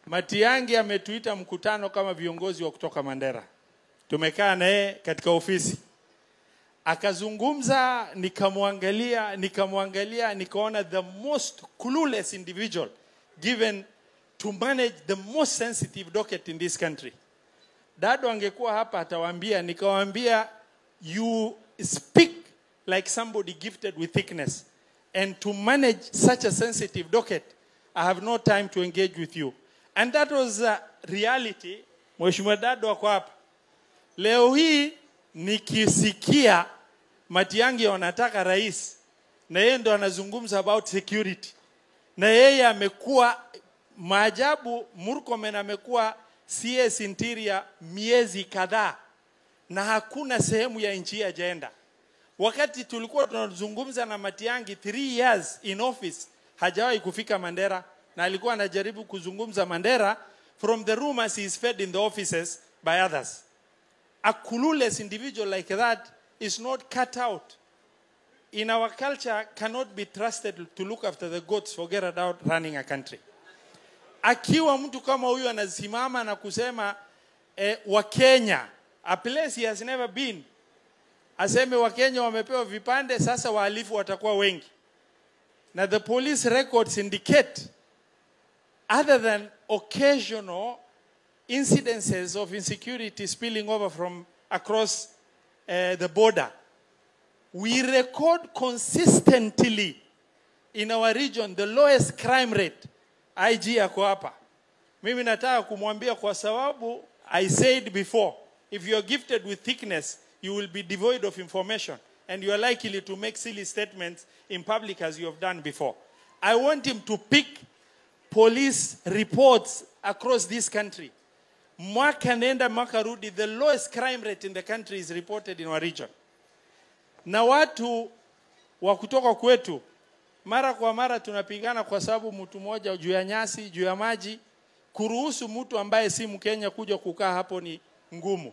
Matiang'i ametuita mkutano kama viongozi wa kutoka Mandera. Tumekaa na yeye katika ofisi. Akazungumza, nikamwangalia, nikamwangalia, nikaona the most clueless individual given to manage the most sensitive docket in this country. Dado angekuwa hapa atawaambia, nikawaambia, you speak like somebody gifted with thickness, and to manage such a sensitive docket, I have no time to engage with you. And that was a reality. Mheshimiwa Dado ako hapa. Leo hii nikisikia Matiang'i wanataka rais, na yeye ndo anazungumza about security, na yeye amekuwa maajabu. Murkomen amekuwa CS Interior miezi kadhaa na hakuna sehemu ya nchi hajaenda. Wakati tulikuwa tunazungumza na Matiang'i, 3 years in office, hajawahi kufika Mandera, na alikuwa anajaribu kuzungumza Mandera from the rumors he is fed in the offices by others. A clueless individual like that is not cut out. In our culture, cannot be trusted to look after the goats, forget about running a country. Akiwa mtu kama huyu anasimama na kusema Wakenya, a place he has never been, aseme Wakenya wamepewa vipande, sasa wahalifu watakuwa wengi. Na the police records indicate, other than occasional incidences of insecurity spilling over from across the border, we record consistently in our region the lowest crime rate. IG ako hapa. Mimi nataka kumwambia, kwa sababu I said before, if you are gifted with thickness, you will be devoid of information and you are likely to make silly statements in public as you have done before. I want him to pick police reports across this country. Mwaka nenda mwaka rudi, the lowest crime rate in the country is reported in our region. Na watu wa kutoka kwetu, mara kwa mara tunapigana kwa sababu mtu mmoja juu ya nyasi, juu ya maji. Kuruhusu mtu ambaye si Mkenya kuja kukaa hapo ni ngumu.